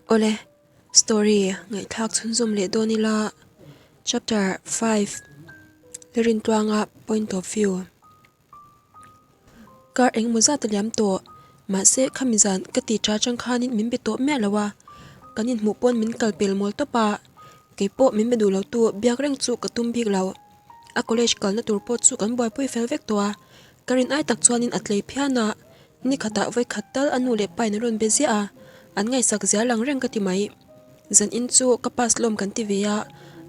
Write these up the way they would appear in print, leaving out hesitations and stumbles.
Awle, story ngaihthlak chhunzawm leh dawn ila chapter 5 Lalrintluanga point of view. Kar engemaw zat a liam tawh mahse khami zan ka ti tha chang khanin min be tawh miah lo a, kan inhmuh pawn min kal pel mawl tawp a, keipawh min be duh lo tu biak reng chu ka tum bik lo. A college kalna tur pawh chu kan buaipui fel vek tawh a, ka rin ai tak chuanin a tlei phian a, ni khatah vawi khat tal a nu leh pa in a rawn be ziah a, an ngaihsak zia lang reng ka ti mai. Zan in chu ka pass lawm kan ti ve a,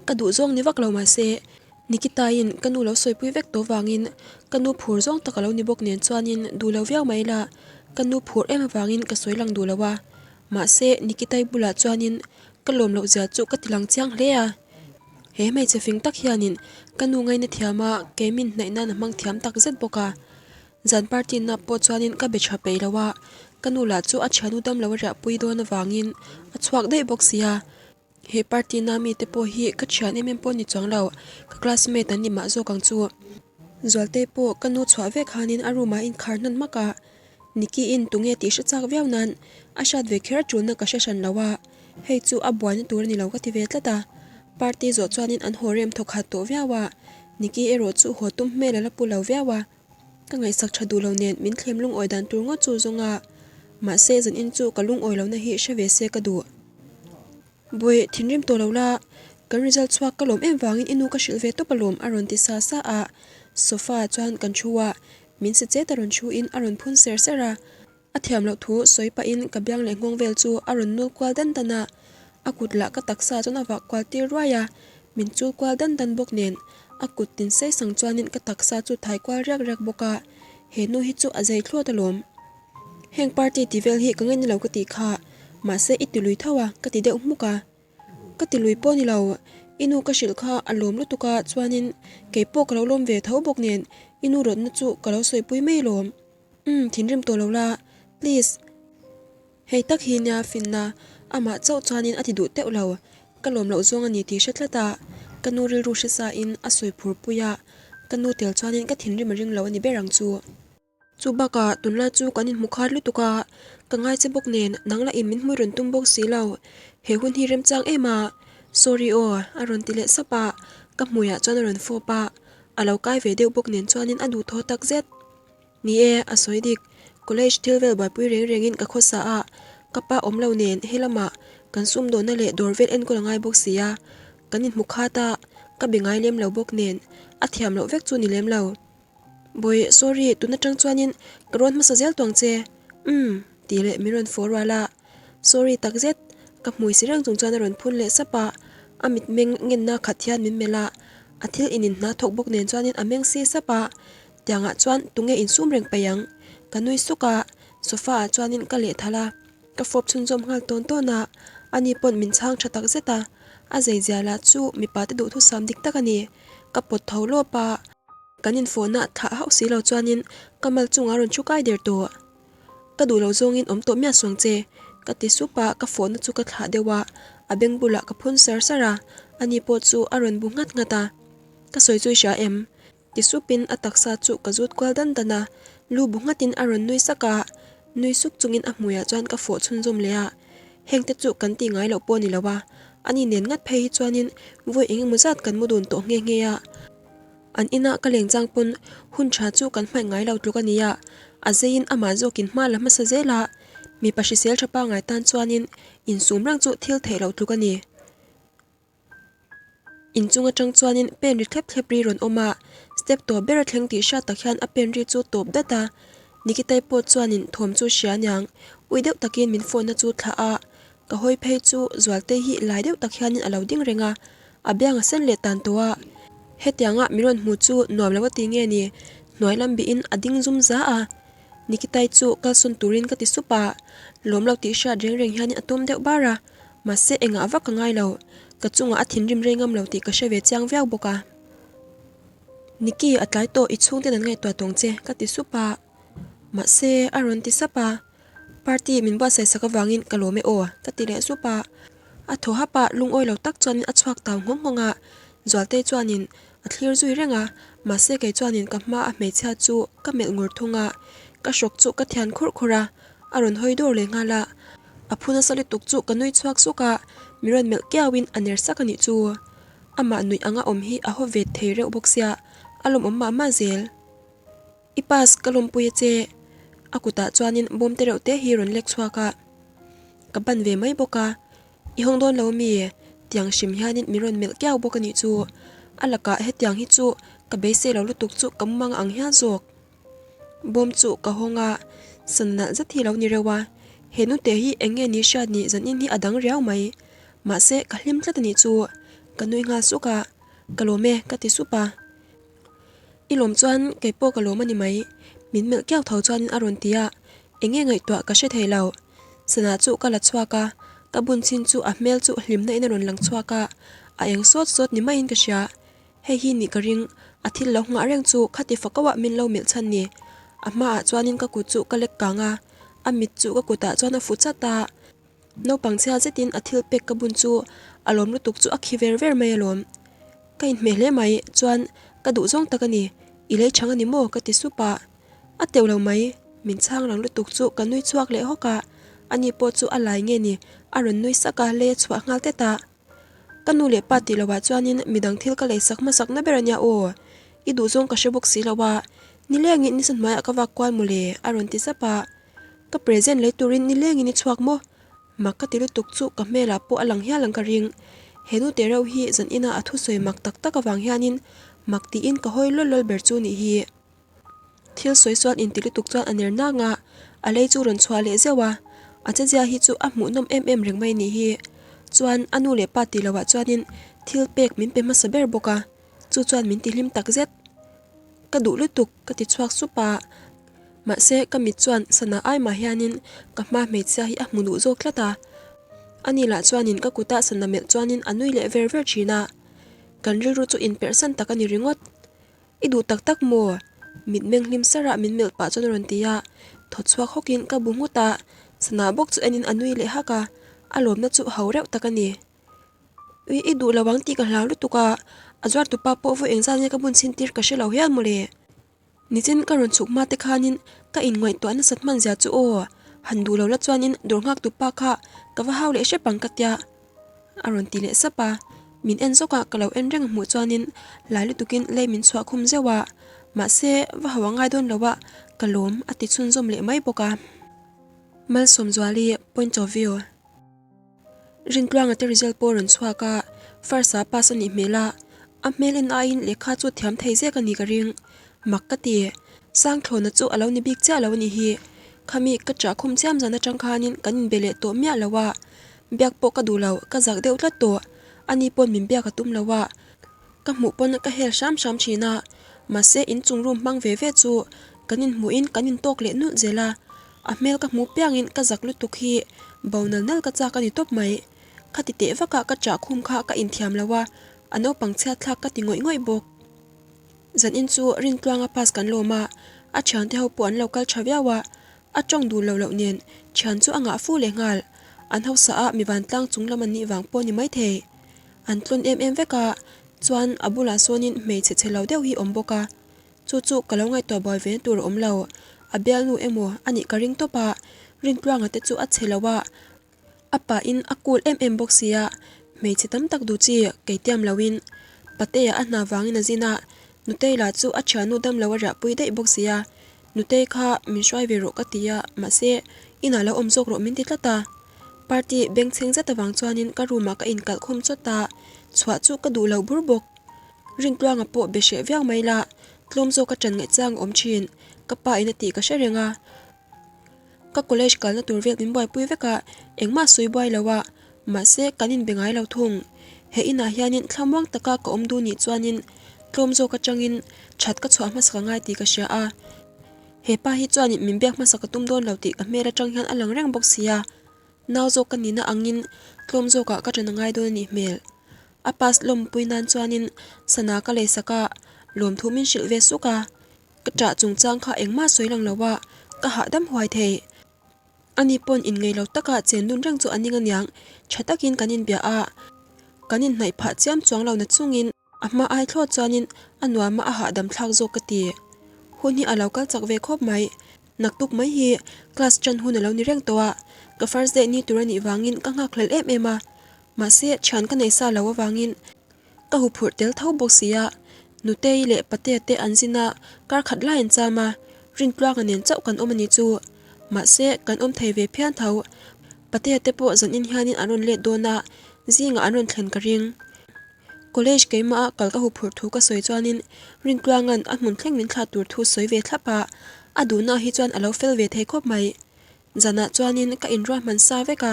ka duh zawng ni vak lo mahse Nikita-in ka nu lo sawipui vek tawh vangin ka nu phur zawng tak a lo ni bawk nen chuanin duh lo viau mai la, ka nu phur em avangin ka sawi lang duh lo a. Mahse, Nikita-i bulah chuanin ka lawm loh zia chu ka ti lang chiang hle a. He hmeichhe fing tak hianin ka nu ngaina thiam a, kei min hnaih nan a hmang thiam tak zet bawk a. Zan party na pawh chuanin ka be tha peih lo a, ka nu lah chu a thiannu dam lo a riahpui dawn avangin a chhuak daih bawk si a. He party na mite pawh hi ka thian em em pawh ni chuang lo, ka classmate an ni mah zawk ang chu. Zualtei pawh ka nu chhuah vek hanin a room ah inkhar hnan hmak a, Nikki in tunge tih hre chak viau nan a hriat ve kher tulna ka hre hran lo a, hei chu a buaina tur a ni lo ka ti ve tlat a. Party zawh chuanin an haw rem thawk khat tawh viau a, Nikki erawh chu haw tum hmel a la pu lo viau a. Ka ngaihsak tha duh lo nen min thlem lungawi dan tur ngawt chu zawng a, mahse zanin chu ka lungawi lohna hi hre ve se ka duh. Bawi, thinrim tawh lo la, kan result chhuak ka lawm em vangin i nu ka hrilh ve tawp alawm a rawn ti sa sa a, sofa ah chuan kan thu a, min si chet a rawn thu in a rawn phun ser ser a, a thiam loh thu sawi pahin ka biang leh nghawng vel chu a rawn nul kual dan dan a, a kut lah ka taksa chuan a vah kual tir ruai a, min chul kual dan dan bawk nen a kut tin sei sang chuanin ka taksa chu thai kual riak riak bawk a, he nu hi chu a zei thlawt alawm. Heng party ti vel hi ka ngaina lo ka tih kha, mahse i ti lui tho a ka ti deuh hmuk a. Ka ti lui pawh ni lo, i nu ka hrilh kha a lawm lutuk a chuanin kei pawh ka lo lawm ve tho bawk nen i nu rawtna chu ka lo sawipui mai alawm. Umm thinrim tawh lo la, please. Hei tak hi nia finna, amah chauh chuanin a ti duh teuh lo, ka lawm loh zawng a ni tih hre tlat a, ka nu rilru hre sa in a sawi phur pui a, ka nu tel chuanin ka thinrim a ring lo a ni ber ang chu. Chu bakah tunlai chu kan inhmu khat lutuk a, ka ngai che bawk nen nang lah in min hmui rawn tum bawk si lo, he hun hi remchang em a, sorry aw a rawn ti leh sap a, ka hmuiah chuan a rawn fawp a, a lo kai ve deuh bawk nen chuanin a duhthaw tak zet. Ni e, a sawi dik, college thil vel buaipui reng rengin ka khawsa a, ka pa awm lo nen helamah kan sumdawnna leh dawr vel enkawl a ngai bawk si a, kan inhmu khat a, ka be ngai lem lo bawk nen a thiam loh vek chu ni lem lo. Bawi, sorry, tun atang chuanin ka rawn hmasa zel tawng che. Umm, tih leh min rawn fawh rual a. Sorry takzet, ka hmui si reng chung chuan a rawn phun leh sap a. A mitmeng ngenna khat hian min melh a, a thil inin hna thawk bawk nen chuanin a meng si sap a. Tiangah chuan tunge insum reng paih ang? Ka nui suk a, sofa ah chuanin ka lehthal a. Ka fawp chhunzawm nghal tawn tawn a, ani pawn min chhang tha takzet a. A zeizia lah chu mipa te duhthusam dik tak a ni. Ka pawt tho lawp a. Kan infawhna thlah hauh si lo chuanin ka mal chungah rawn thu kai der tawh. Ka duh lo zawngin awm tawh miah suang che, ka ti sup a, ka fawhna chu ka thlah deuh a, a beng bulah ka phun sar sar a, ani pawh chu a rawn bu nghat nghat a. Ka sawi chu i hria em? Ti supin a taksa chu ka zut kual dan dan a, lu bu nghatin a rawn nui sak a, nui suk chungin a hmuiah chuan ka fawh chhunzawm leh a. Hengte chu kan tih ngai loh pawh a ni lo a, ani nen ngat phei hi chuanin vawi eng emaw zat kan mu dun tawh nghe nghe a. An inah ka leng chang pawn hun tha chu kan hmaih ngai lo tluk a nia, a zeiin amah zawkin hma la hmasa zel a, mipa hrisel tha pangngai tan chuanin insum reng chu thil theih loh tluk a ni. Inchung atang chuanin pen ri thlep thlep ri rawn awm a, step tawp ber a thleng tih hriat tak hian a pen ri chu tawp dat a, Nikitai pawh chuanin thawm chu hria aniang, ui deuh takin min phone na chu thlah a, ka hawi phei chu Zualtei hi lai deuh tak hianin a lo ding reng a, A biang a sen leh tan tawh a, hetianga min rawn hmu chu nuam lo a ti nge ni, hnuai lam bihin a ding zum za a. Nikitai chu kalsawn turin ka ti sup a, lawm lo tih hriat reng reng hianin a tum deuh bar a, mahse engah vak ka ngai lo, ka chungah a thinrim rei ngam lo tih ka hre ve chiang viau bawk a. Niki, a tlai tawh i chhungten an ngaihtuah tawng che, ka ti sup a, mahse a rawn ti sap a. Party min buatsaih sak avangin ka lawm e aw, ka ti leh sup a. A thaw hap a, lungawi lo tak chuanin a chhuak tau nghawng nghawng a. Zualtei chuanin a thlir zui reng a, mahse kei chuanin ka hma a hmeichhia chu ka melh ngur thung a. Ka hrawk chu ka thian khurh khurh a, a rawn hawi dawr leh nghal a. A phu nasa lutuk chu ka nui chhuak suk a, mi rawn melh kiauin a ner sak a nih chu. Amah nuih anga awm hi a haw ve thei reuh bawk sia, a lawmawm mah mah zel. I pass ka lawmpui a che. A kutah chuanin bawm te reuh te hi rawn lek chhuak a. Ka ban ve mai bawk a. I hawng dawn lo mi? Tiang hrim hianin min rawn melh kiau bawk a nih chu. A lakah hetiang hi chu ka beisei lo lutuk chu ka mumang ang hial zawk. Bawm chu ka hawng a, san nalh zet hi lo ni reuh a. He nute hi eng nge ni hriat ni zanin hi a dang riau mai. Mahse ka hlim tlat a nih chu. Ka nui nghal suk a, Ka lawm e ka ti sup a. I lawm chuan kei pawh ka lawm a ni mai, min melh kiau tho chuanin a rawn ti a, eng nge ngaihtuah ka hre thei lo. Sana chu ka la chhuak a, ka bun chin chu a hmel chu hlimna in a rawn lang chhuak a, a eng sawt sawt ni maiin ka hria. Hei hi nih ka ring, a thil lo nghah reng chu khati fakauah min lo melh chhan ni. A hmaah chuanin ka kut chu ka lek kang a, a mit chu ka kutah chuan a fu chat a. Naupang chhia zetin a thil pek ka bun chu a lawm lutuk chu a khi ver ver mai alawm. Ka inhmeh hle mai, chuan ka duh zawng tak a ni, i lei chhang a ni maw? ka ti sup a. A teuh lo mai, min chhang rang lutuk chu ka nui chhuak leh hawk a, ani pawh chu a lai nge ni, a rawn nui sak a, lei a chhuah nghal tet a. Ka nu leh pa tih lohah chuanin midang thil ka lei sak hmasak na ber a nia aw, i duh zawng ka hre bawk si lo a, nilengin nisa hnuaiah ka vak kual mawle, a rawn ti zap a. Ka present lei turin nilengin i chhuak maw? Mak ka ti lutuk chu ka hmelah pawh a lang hial ang ka ring. He nu te reuh hi zan ina a thusawi mak tak tak avang hianin mak tiin ka hawi lawl lawl ber chu nih hi. Thil sawi sual inti lutuk chuan a ner nang a, a lei chu rawn chhuah leh zeuh a. A chezia hi chu a hmuhnawm em em reng mai nih hi. Chuan a nu leh pa tih loah chuanin thil pek min pe hmasa ber bawk a, chu chuan min tihlim takzet. Ka duh lutuk ka ti chhuak sup a. Mahse, ka mit chuan sana ai mah hianin ka hma hmeichhia hi a hmu duh zawk tlat a. Ani lah chuanin ka kutah sana melh chuanin a nui leh ver ver thin a. Kan rilru chu inperhsan tak a ni ringawt. I duh tak tak maw? Mitmeng hlim sarah min melh pah chuan a rawn ti a. Thaw chhuak hawkin ka bu nghut a, sana bawk chu enin a nui leh hak a. A lawmna chu ho reuh tak a ni. Ui, i duh lo ang tih ka hlau lutuk a, a zuartupa pawh vawi engzat nge ka bun chhin tir ka hre lo hial mawle. Nichin ka rawn chhuk hma te khanin ka inngaihtuah nasat hman zia chu aw, han duh lo la chuanin dawr nghak tu pa kha ka va hau leh hrep ang ka tia a rawn ti leh sap a, min en zawk a ka lo en reng hmuh chuanin lai lutukin lei min chhuah khum zeuh a, mahse va hau a ngai dawn lo a ka lawm a ti chhunzawm leh mai bawk a. Malsawmzuali point of view. Rintluanga te result pawh a rawn chhuak a, first ah pass a nih hmel a, a hmel en aiin lehkha chu thiam thei zek a ni ka ring. Mak ka ti, Sangthlawna chu a lo ni bik chiah lo a nih hi. Khami ka chah khum chiam zan atang khanin kan inbe leh tawh miah lo a, biak pawh ka duh lo, ka zak deuh tlat tawh, ani pawn min biak a tum lo a, Ka hmuh pawn ka hel hram hram thin a, mahse inchung room hmang ve ve chu kan inhmuhin kan intawk leh nulh zel a, a hmel ka hmuh piangin ka zak lutuk hi bo nal nal ka chak a ni tawp mai. Khati teh vakah ka chah khum kha ka inthiam lo a, a naupang chhiat thlak ka ti ngawih ngawih bawk. Zanin chu Rintluanga pass kan lawm a, a thiante ho pawh an lo kal tha viau a, a tawng duh lo loh nen thian chu a ngah fu leh nghal, an hausa a mi vantlang chung lam an nih vang pawh a ni maithei. An tlawn em em vek a, chuan a bulah sawnin hmeichhe chhe lo deuh hi awm bawk a, chu chu ka lo ngaihtuah buai ve na tur a awm lo, a bialnu emaw a nih ka ring tawp a, Rintluanga te chu a chhe lo a, a pahin a cool em em bawk sia, hmeichhe tam tak duh chi kei tiam loin Patea a hna vangin a zin a, Nutei lah chu a thiannu dam lo a riahpui daih bawk sia, Nutei kha min hruai ve rawh ka ti a, mahse inah lo awm zawk rawh min ti tlat a. Party bengchheng zet avang chuanin ka room ah ka inkalh khum chawt a, chhuah chu ka duh lo bur bawk. Rintluanga pawh be hreh viau mai la, tlawm zawk a ṭan ngaih chang a awm ṭhin, ka pa in a tih ka hre reng a. Ka college kalna tur vel min buaipui vek a, engmah sawi buai lo a, mahse kan inbe ngai lo thung. He inah hianin thlamuang taka ka awm duh nih chuanin tlawm zawk atangin that ka chhuah hmasak a ngai tih ka hria a. He pa hi chuanin min biak hmasak ka tum dawn lo tih ka hmel atang hian a lang reng bawk sia. Nau zawk ka nihna angin tlawm zawkah ka ṭan a ngai dawn a nih hmel. A pass lawmpui nan chuanin sana ka leisak a, lawmthu min hrilh ve suk a. Ka ṭah chungchang kha engmah sawi lang lo a, ka hahdam huai thei. Ani pawn inngeih lo taka chen dun reng chu a ning aniang, ṭha takin kan inbia a, kan inhnaih phah chiam chuang lo na chungin a hma ai thlawt chuanin a nuam a a hahdam thlak zawk ka ti. Hun hi a lo kal chak ve khawp mai. Naktuk mai hi class ṭan hun a lo ni reng tawh a, ka first day ni tur a nih vangin ka nghakhlel em em a. Mahse, ṭhian ka nei sa lo avangin ka huphurh tel tho bawk si a. Nutei leh Patea te an zin a, kar khat lai an cham a, Rintluanga nen chauh kan awm a ni chu. Mahse, kan awm thei ve phian tho. Patea te pawh zanin hianin an rawn let dawn a, zingah an rawn thlen ka ring. College keimah a kal ka huphurh thu ka sawi chuanin Rintluanga'n a hmun thleng min thlah tur thu sawi ve thlap a, a duhna hi chuan a lo fel ve thei khawp mai. Zanah chuanin ka inruahman sa vek a,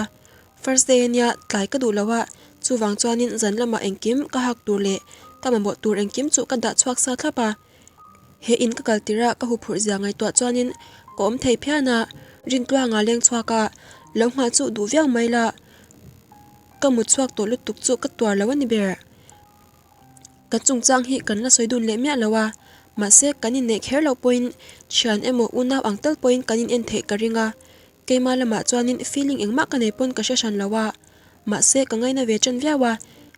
first day ania tlai ka duh lo a, chuvang chuanin zan lamah engkim ka hak tur leh ka mamawh tur engkim chu ka dah chhuak sa thlap a. He in ka kal tirh a ka huphurh zia ngaihtuah chuanin ka awm thei phian a, Rintluanga leng chhuak a, lo nghah chu duh viau mai la. Ka mut chhuak tawh lutuk chu ka tuar lo a ni ber. Kan chungchang hi kan la sawi dun leh miah lo a, mahse kan inneih kher loh pawhin thian emaw unau ang tal pawhin kan in en theih ka ring a, keimah lamah chuanin feeling engmah ka nei pawn ka hre hran lo a, mahse ka ngaina ve ṭan viau a,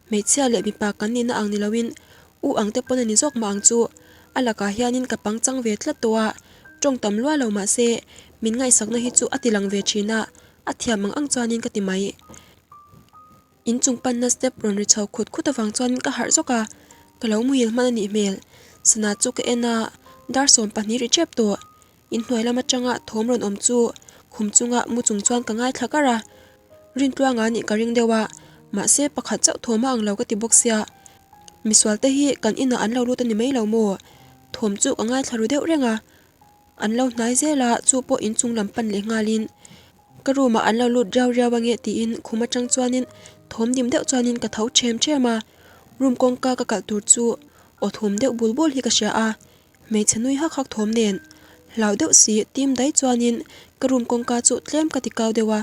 hmeichhia leh mipa kan nihna ang ni loin u ang te pawn a ni zawk mah ang chu, a lakah hianin ka pangchang ve tlat tawh a, ṭawng tam lua lo mahse min ngaihsakna hi chu a ti lang ve ṭhin a, A thiam ang ang chuanin ka ti mai. In chung panna step rawn ri chho khut khut avang chuanin ka harh zawk a, ka lo muhil hman a nih hmel. Sana chu ka en a, dar 12 ri tep tawh. In hnuai lam atanga thawm rawn awm chu khum chunga mu chung chuan ka ngaithla kar a. Rintluanga nih ka ring deuh a, mahse pakhat chauh thawm a ang lo ka ti bawk sia. Misual te hi kan inah an lo lut a ni mai lo maw? Thawm chu ka ngaithla ru deuh reng a. An lo hnai zel a, chu pawh inchung lam pan leh nghalin ka room ah an lo lut riau riau ange tiin khum atang chuanin thawm dim deuh chuanin ka tho ṭhem ṭhem a, room kawngka ka kalh tur chu aw thum deuh bul bul hi ka hria a, hmeichhe nui hak hak thawm nen hlau deuh si tim dai chuanin ka room kawngka chu tlem ka ti kau deuh a.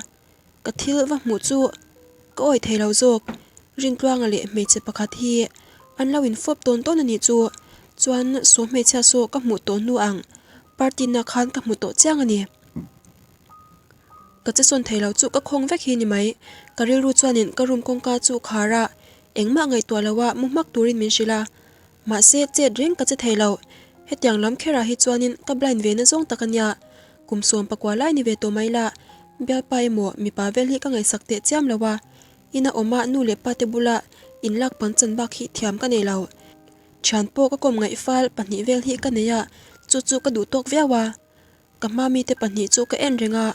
Ka thil va hmuh chu ka awih thei lo zawk. Rintluanga leh hmeichhe pakhat hi an lo infawp tawn tawn a nih chu. Chuan saw hmeichhia saw ka hmuh tawh hnu ang party na khan ka hmu tawh chiang a ni. Ka che sawn thei lo chu ka khawng vek hi ni mai. Ka rilru chuanin ka room kawngka chu khar a, engmah ngaihtuah lo a mu hmak turin min hrilh a. Mahse chet reng ka che thei lo. Hetiang lam kherah hi chuanin ka blind ve na zawng tak a nia. Kum 19 lai ni ve tawh mai la, bialpa emaw mipa vel hi ka ngaihsak teh chiam lo a, ina awma nu leh pa te bula inlak pang chan bak hi thiam ka nei lo. Thian pawh ka kawm ngaih fal pahnih vel hi ka nei a, chu chu ka duh tawk viau a. Ka hma mite pahnih chu ka en reng a,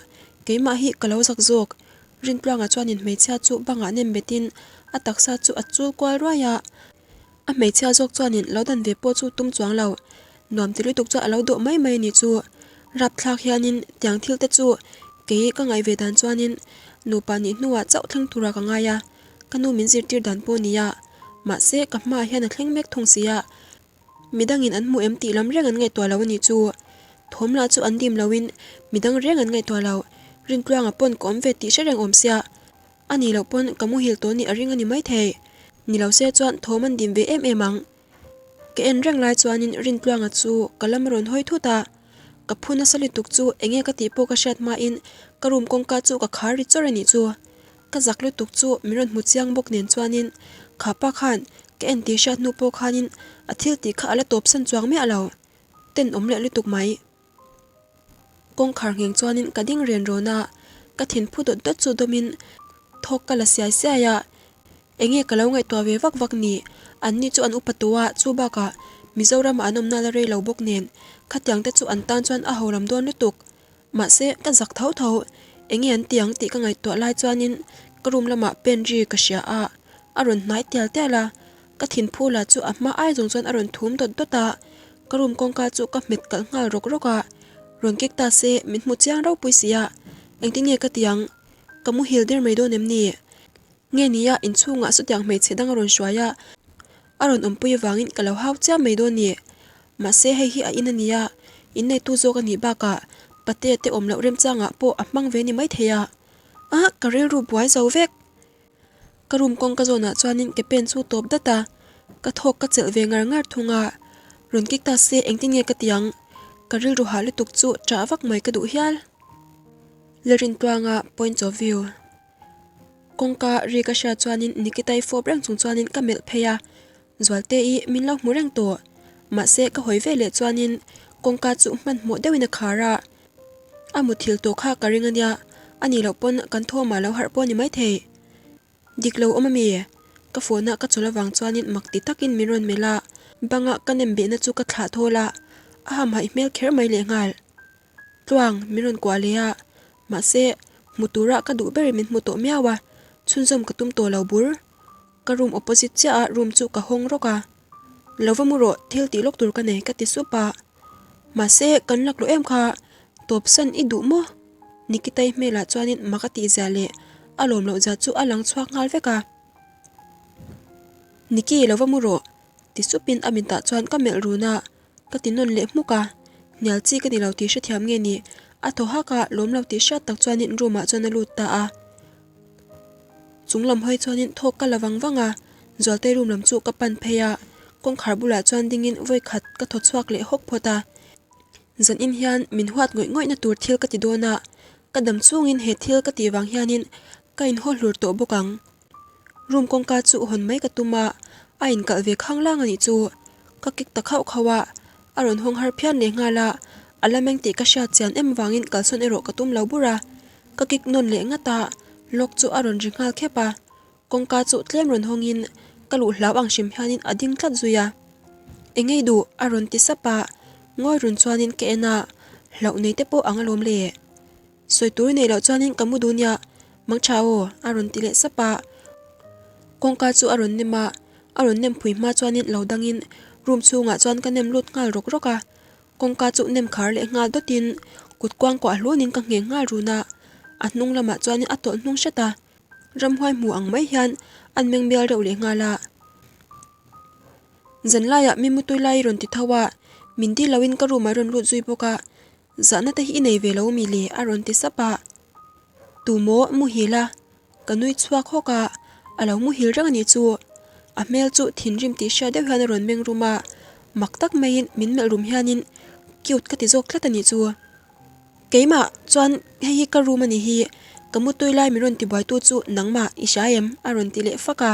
keimah hi ka lo zak zawk. Rintluanga chuanin hmeichhia chu bangah nem betin a taksa chu a chul kual ruai a. A hmeichhia zawk chuanin lo dan ve pawh chu tum chuang lo. Nuam ti lutuk chuan a lo dawh mai mai a nih chu. Rapthlak hianin tiang thil te chu kei ka ngaih ve dan chuanin nupa nih hnuah chauh thleng tura ka ngai a, ka nu min zirtir dan pawh nia. Mahse ka hmaah hian a thleng mek thung si a. Midangin an hmu em tih lam reng an ngaihtuah lo a nih chu. Thawm lah chu an dim loin midang reng an ngaihtuah lo. Rintluanga pawn ka awm ve tih hre reng awm sia. A nih loh pawn ka muhil tawh nih a ring a ni maithei. Ni lo se chuan thawm an dim ve em em ang. Ka en reng lai chuanin Rintluanga chu ka lam a rawn hawi thut a. Ka phu nasa lutuk chu enge ka tih pawh ka hriat hmain ka room kawngka chu ka khar ri chawr a nih chu. Ka zak lutuk chu min rawn hmu chiang bawk nen chuanin kha pa khan ka en tih hriat hnu pawh khanin a thil tih kha a la tawp san chuang miah lo. Tenawm leh lutuk mai. Kawngkhar ngheng chuanin ka ding ren rawn a, ka thin phu dawt dawt chu dawmin thawk ka la siai siai a, enge ka lo ngaihtuah ve vak vak ni, an ni chu an upa tawh a, chu bakah Mizoram ah an awmna la rei lo bawk nen, khatiang te chu an tan chuan a ho lam dawn lutuk. Mahse ka zak tho tho, enge an ti ang tih ka ngaihtuah lai chuanin ka room lamah pen ri ka hria a, a rawn hnai tial tial a, ka thin phu lah chu a hma ai zawng chuan a rawn thum dawt dawt a. Ka room kawngka chu ka hmet kalh nghal rawk rawk a, rawn kek ta se min hmu chiang ropui si a, engtin nge ka ti ang? Ka muhil der mai dawn em ni? Nge nia inchhungah sutiang hmeichhe dang a rawn hruai a, a rawn awmpui avangin ka lo hau chiam mai dawn ni. Mahse hei hi a in a nia, inneitu zawk a nih bakah patea te awm loh remchangah pawh a hmang ve ni maithei a. Ah, ka rilru buai zo vek! Ka room kawngka zawnah chuanin ke pen chu tawp dat a, ka thawk ka chelh ve ngar ngar thung a, rawn kik ta se engtin nge ka ti ang, ka rilru hah lutuk chu ṭah vak mai ka duh hial. Lalrintluanga points of view. Kawngka ri ka hriat chuanin Nikitai fawp reng chung chuanin ka melh phei a, Zualte i min lo hmu reng tawh. Mahse ka hawi ve leh chuanin kawngka chu hmanhmawh deuhin a khar a. A muthilh tawh kha ka ring ania, a nih loh pawn kan thawmah lo harh pawh a ni maithei. Dik lo awm ami? Ka phone a ka chawl avang chuanin mak ti takin min rawn melh a, banga ka nem behna chu ka thlah thawl a, a hamhaih hmel kher mai lehnghal. Tluang, min rawn kuah leh a, mahse, hmu tura ka duh berin min hmu tawh miau a, chhunzawm ka tum tawh lo bur. Ka room opposite chiah a room chu ka hawng rawk a, Lo va mu rawh, thil tih lawk tur ka nei ka ti sup a, mahse, kan laklawh em kha, tawp san i duh maw? Nikitai hmelah chuanin mak a tih zia leh a lawm loh zia chu a lang chhuak nghal vek a. Niki lo va mu rawh ti supin a mitah chuan ka melh run a, ka ti nawn leh hmuk a. Hnial chi ka ni lo tih hrethiam nge ni? A thaw hak a, lawm lo tih hriat tak chuanin room ah chuan a lut ta a. Chung lam hawi chuanin thawk ka la vang vang a, Zualtei room lam chu ka pan phei a, kawngkhar bulah chuan dingin vawikhat ka thaw chhuak leh hawk phawt a. Zanin hian min huat ngawih ngawihna tur thil ka ti dawn a, ka dam chungin he thil ka tih vang hianin ka inhaw hlur tawh bawk ang. Room kawngka chu hawn mai ka tum a, a inkalh ve khang lang a nih chu. Ka kik ta khauh khauh a, a rawn hawng har phian leh nghal a, a la meng tih ka hriat chian em vangin kalsawn erawh ka tum lo bur a. Ka kik nawn leh ngat a, lock chu a rawn ri nghal khep a. Kawngka chu tlem rawn hawngin ka luh hlau ang hrim hianin a ding tlat zui a. Engei duh? a rawn ti sap a, ngawi run chuanin ka en a, hlauh nei te pawh ang alawm le. Sawi tur nei loh chuanin ka mu duh nia, mang tha aw a rawn ti leh sap a. Kawngka chu a rawn nem a, a rawn nem phui hma chuanin lo dangin room chhungah chuan ka nem lut nghal rawk rawk a. Kawngka chu nem khar leh nghal dawtin kut kuangkuah hlunin ka ngheng nghal run a, a hnung lamah chuanin a tawlh hnung hret a. Ramhuai hmu ang mai hian an meng bial reuh leh nghal a. Zan laiah mi mutui lai i rawn ti tho a, min dil loin ka room ah rawn lut zui bawk a, zahna te hi i nei ve lo mi le a rawn ti sap a. Tumaw muhil a, ka nui chhuak hawk a, a lo muhil reng a nih chu. A hmel chu thinrim tih hriat deuh hian a rawn meng rum a, mak tak maiin min melh rum hianin cute ka ti zawk tlat a nih chu. Keimah chuan hei hi ka room a nih hi, ka mutui lai min rawn tibuaitu chu nangmah i hria em? a rawn ti leh fak a.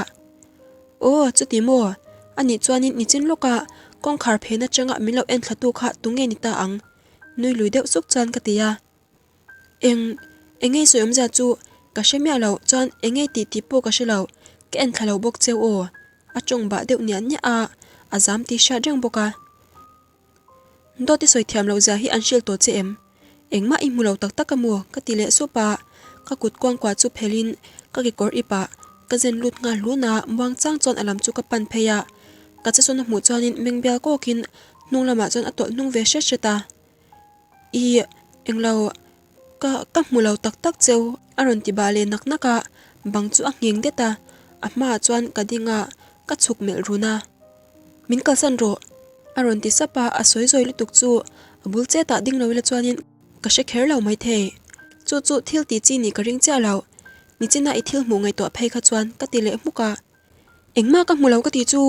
Aw chuti maw? A nih chuanin nichin lawka kawngkhar phen atanga min lo en thlatu kha tunge ni ta ang? Nui lui deuh suk chuan ka ti a. Eng, eng ei sawi awmzia chu ka hre miah lo chuan eng ei tih tih pawh ka hre lo, ka en thla lo bawk cheu aw. A tawng bah deuh niah niah a, a zam tih hriat reng bawk a. Dawt i sawi thiam loh zia hi an hrilh tawh che em? Engmah i hmu lo tak tak a maw? Ka ti leh sup a, ka kut kuangkuah chu phelhin ka kekawr ip ah ka zen lut nghal hlun a, muang chang chuan a lam chu ka pan phei a, ka che sawn a hmuh chuanin meng bial kawkin hnung lamah chuan a tawlh hnung ve hret hret a. Ih, englo, ka ka hmu lo tak tak cheu a rawn ti bah leh nak nak a, bang chu a ngheng det a, a hmaah chuan ka ding a, ka chhuk melh run a. Min kalsan rawh! A rawn ti sap a, a sawi zawi lutuk chu a bul chetah ding lo ila chuanin ka hre kher lo maithei. Chu chu thil tih chi nih ka ring chiah lo. Nichina i thil hmuh ngaihtuah phei kha chuan ka ti leh hmuk a. Engmah ka hmu lo ka tih chu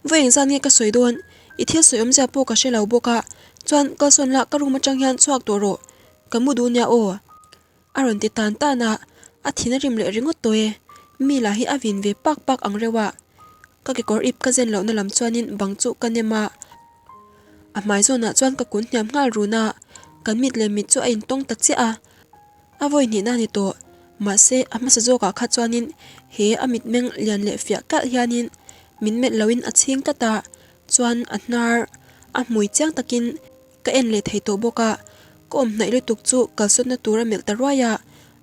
vawi engzat nge ka sawi dawn? I thil sawi awmzia pawh ka hre lo bawk a, chuan kalsawn la ka room atang hian chhuak tawh rawh. Ka mu duh nia aw. A rawn ti tan tan a, a thin a rim leh ringawt tawh e. Mi lah hi a vin ve pak pak ang reuh a. Ka kekawr ip ka zen lohna lam chuanin bang chu ka nem a. A hmai zawnah chuan ka kun hniam nghal run a, kan mit leh mit chu a intawng ta chiah a. A vawi hnihna a ni tawh. Mahse, a hmasa zawkah kha chuanin he a mitmeng lian leh fiah kalh hianin min melh loin a chhing tlat a, chuan a hnar a hmui chiang takin Ka en leh thei tawh bawk a, ka awm hnaih lutuk chu kalsawnna tur a melh ta ruai a,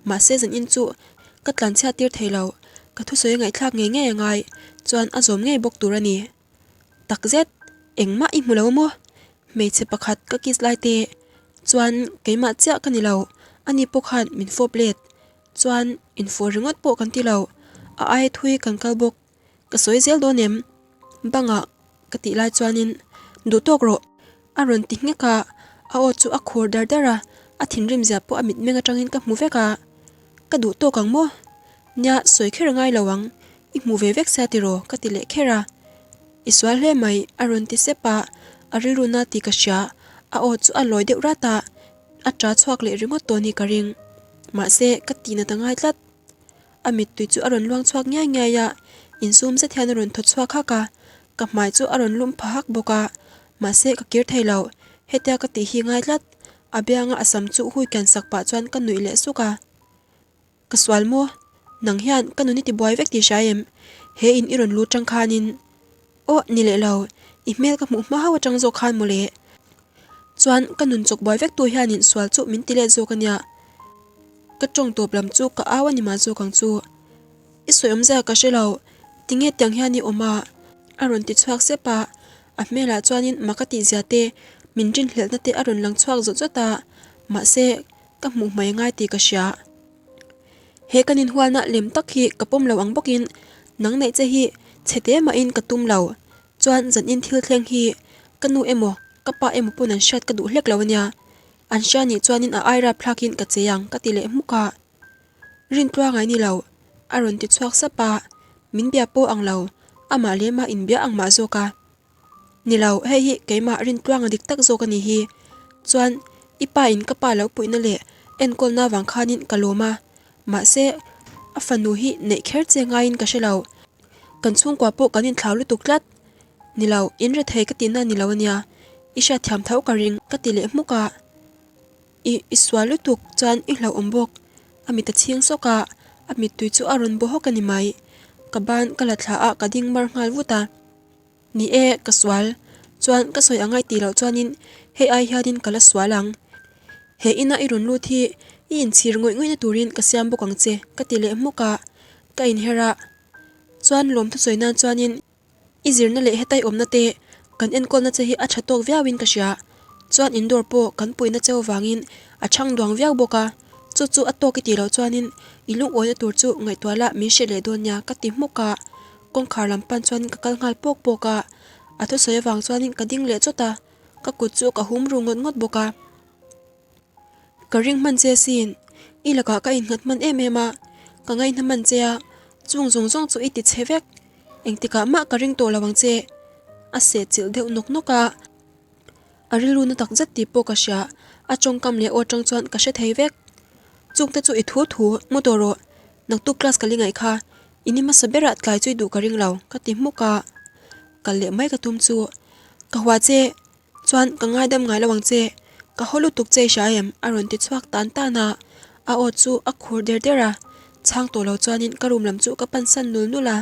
mahse zan in chu ka tlanchhiat tir thei lo, ka thusawi a ngaihthlak ngei ngei a ngai, chuan a zawm ngei bawk tur a ni. Takzet, engmah i hmu lo maw? Hmeichhe pakhat ka kiss lai te chuan keimah chiah ka ni lo, ani pawh khan min fawp let, chuan infawh ringawt pawh kan ti lo, a aia thui kan kal bawk. Ka sawi zel dawn em? Bangah ka tih lai chuanin duh tawk rawh a rawn ti nghek a, a aw chu a khur dar dar a, a thinrim zia pawh a mitmeng atangin ka hmu vek a. Ka duh tawk ang maw? Nia, sawi kher a ngai lo ang, i hmu ve vek sia tiraw? ka ti leh kher a. I sual hle mai a rawn ti sep a, a rilru na tih ka hria, a aw chu a lawi deuh rat a, a ta chhuak leh ringawt tawh ni ka ring. Mahse, ka tihna ta ngai tlat. A mittui chu a rawn luang chhuak ngiai ngiai a, insum zet hian a rawn thaw chhuak hak a, ka hmai chu a rawn lum pha hak bawk a, mahse ka kir thei lo, hetia ka tih hi ngai tlat. A bianga a sam chu hui kian sak pah chuan ka nuih leh suk a. Ka sual maw? Nang hian ka nun i ti buai vek tih hria em? He in i rawn lut tang khanin Aw ni leh lo, i hmel ka hmuh hma hauh atang zawk khan mawle. Chuan ka nun chawk buai vek tu hianin sual chu min ti let zawk ania. Ka tawng tawp lam chu ka au a ni mah zawk ang chu. I sawi awmzia ka hre lo, tinge tiang hian i awm a? A rawn ti chhuak sep a, a hmelah chuanin mak a tihzia te, min rinhlelhna te a rawn lang chhuak zawt zawt a, mahse ka hmuh hmai ngai tih ka hria. He kan inhualna lem tak hi ka pawm lo ang bawkin nang neih che hi chhe te mahin ka tum lo. Chuan zanin thil thleng hi ka nu emaw ka pa emaw pawn an hriat ka duh hlek lo ania. An hria nih chuanin a ai rap thlakin ka che ang ka ti leh hmuk a. Rintluang ai ni lo a rawn ti chhuak sap a, min bia pawh ang lo amah leh mah inbia ang mah zawk a. Ni lo, hei hi keimah Rintluanga dik tak zawk a ni hi. Chuan, i pa in ka pa lo puihna leh enkawlna vang khanin ka lawm a. Mahse, a fanu hi neih kher che ngaiin ka hre lo. Kan chhungkua pawh kan inthlau lutuk tlat. Ni lo, in rethei ka tihna ni lo a nia. I hriatthiam tho ka ring, ka ti leh hmuk a. I, i sual lutuk chuan i hlauhawm bawk. A mit a chhing sawk a, a mittui chu a rawn baw hawk a ni mai. Ka ban ka la thla a, ka ding mar nghal vut a. Ni e, ka sual. Chuan ka sawi angai tih loh chuanin hei ai hianin ka la sual ang. He ina i rawn lut hi i inchhir ngawih ngawihna turin ka siam bawk ang che, ka ti leh hmuk a, ka inher a. Chuan lawmthu sawi nan chuanin i zirna leh hetai awmna te kan enkawlna che hi a tha tawk viauin ka hria. Chuan indoor pawh kan puihna cheu vangin a chhang duang viau bawk a, chu chu a tawk i tih loh chuanin i lungawina tur chu ngaihtuah la min hrilh leh dawn nia, ka ti hmuk a. Kawngkhar lam pan chuanin ka kal nghal pawk pawk a, a thusawi avang chuanin ka ding leh chawt a, ka kut chu ka hum ru ngawt ngawt bawk a. Ka ring hman che sin, i lakah ka innghat hman em em a, ka ngaihna hman che a, chung zawng zawng chu i ti chhe vek, engtikah mah ka ring tawh lo ang che, a seh chilh deuh nawk nawk a. A rilru na tak zet tih pawh ka hria, a tawngkam leh aw atang chuan ka hre thei vek. Chungte chu i thu thu, mu tawh rawh, naktuk class ka li ngaih kha, I ni hmasa berah tlai chu i duh ka ring lo, ka ti hmuk a. Kal leh mai ka tum chu. Ka hua che, chuan ka ngaidam ngai lo ang che, ka haw lutuk che i hria em? a rawn ti chhuak tan tan a, a aw chu a khur der der a, chhang tawh lo chuanin ka room lam chu ka pansan nul nul a.